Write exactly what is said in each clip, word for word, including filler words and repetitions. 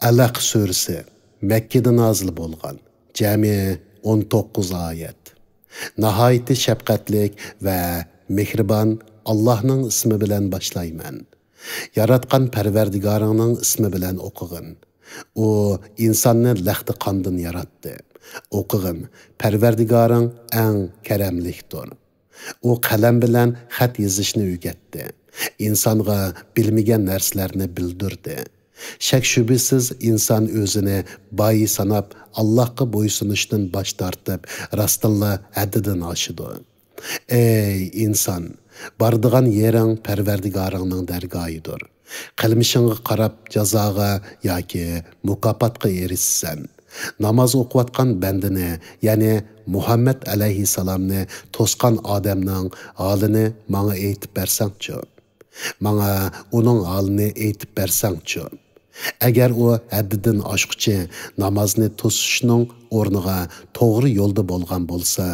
ئەلەق سۈرىسى، مەككىدە نازىل بولغان، جەمئىي ئون توققۇز ئايەت. ناھايىتى شەپقەتلىك ۋە مېھرىبان ئاللاھنىڭ ئىسمى بىلەن باشلايمەن. ياراتقان پەرۋەردىگارىڭنىڭ ئىسمى بىلەن ئوقۇغىن. ئۇ ئىنساننى لەختە قاندىن ياراتتى. ئوقۇغىن، پەرۋەردىگارىڭ ئەڭ كەرەملىكتۇر. ئۇ قەلەم بىلەن خەت يېزىشنى ئۆگەتتى. ئىنسانغا بىلمىگەن نەرسىلەرنى بىلدۈردى. شەك-شۈبھىسىز ئىنسان ئۆزىنى باي ساناپ، ئاللاھقا بويسۇنۇشتىن باش تارتىپ، راستتىنلا ھەددىدىن ئاشىدۇ. ئەي ئىنسان، بارىدىغان يېرىڭ پەرۋەردىگارىڭنىڭ دەرگاھىدۇر. قىلمىشىڭغا قاراپ جازاغا ياكى مۇكاپاتقا ئېرىشىسەن. ناماز ئوقۇۋاتقان بەندىنى، يەنى مۇھەممەد ئەلەيھىسسالامنى توسقان ئادەمنىڭ ھالىنى ماڭا ئېيتىپ بەرسەڭچۇ؟ ماڭا ئۇنىڭ ھالىنى ئېيتىپ بەرسەڭچۇ؟ ئەگەر ئۇ ھەددىدىن ئاشقۇچى نامازنى توسۇشنىڭ ئورنىغا توغرا يولدا بولغان بولسا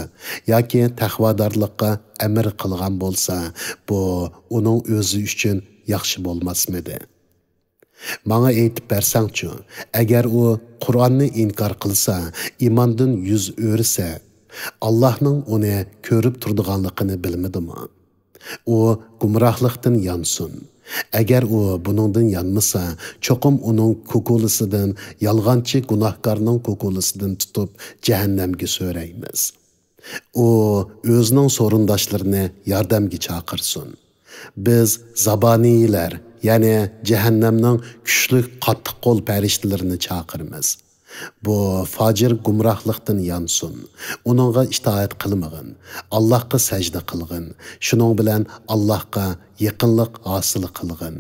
ياكى تەقۋادارلىققا ئەمر قىلغان بولسا، بۇ ئۇنىڭ ئۆزى ئۈچۈن ياخشى بولماسمىدى؟ ماڭا ئېيتىپ بەرسەڭچۇ، ئەگەر ئۇ قۇرئاننى ئىنكار قىلسا، ئىماندىن يۈز ئۆرۈسە، ئاللاھنىڭ ئۇنى كۆرۈپ تۇرىدىغانلىقىنى بىلمىدىمۇ؟ ئۇ گۇمراھلىقتىن يانسۇن. ئەگەر ئۇ بۇنىڭدىن يانمىسا، چوقۇم ئۇنىڭ كوكۇلىسىدىن، يالغانچى گۇناھكارنىڭ كوكۇلىسىدىن تۇتۇپ جەھەننەمگە سۆرەيمىز. ئۇ ئۆزىنىڭ سورۇنداشلىرىنى ياردەمگە چاقىرسۇن. بىز زابانىيلەر، يەنى جەھەننەمنىڭ كۈچلۈك قاتتىق قول پەرىشتىلىرىنى چاقىرىمىز. بۇ فاجىر گۇمراھلىقتىن يانسۇن، ئۇنىڭغا ئىتائەت قىلمىغىن، ئاللاھقا سەجدە قىلغىن، شۇنىڭ بىلەن ئاللاھقا يېقىنلىق ھاسىل قىلغىن.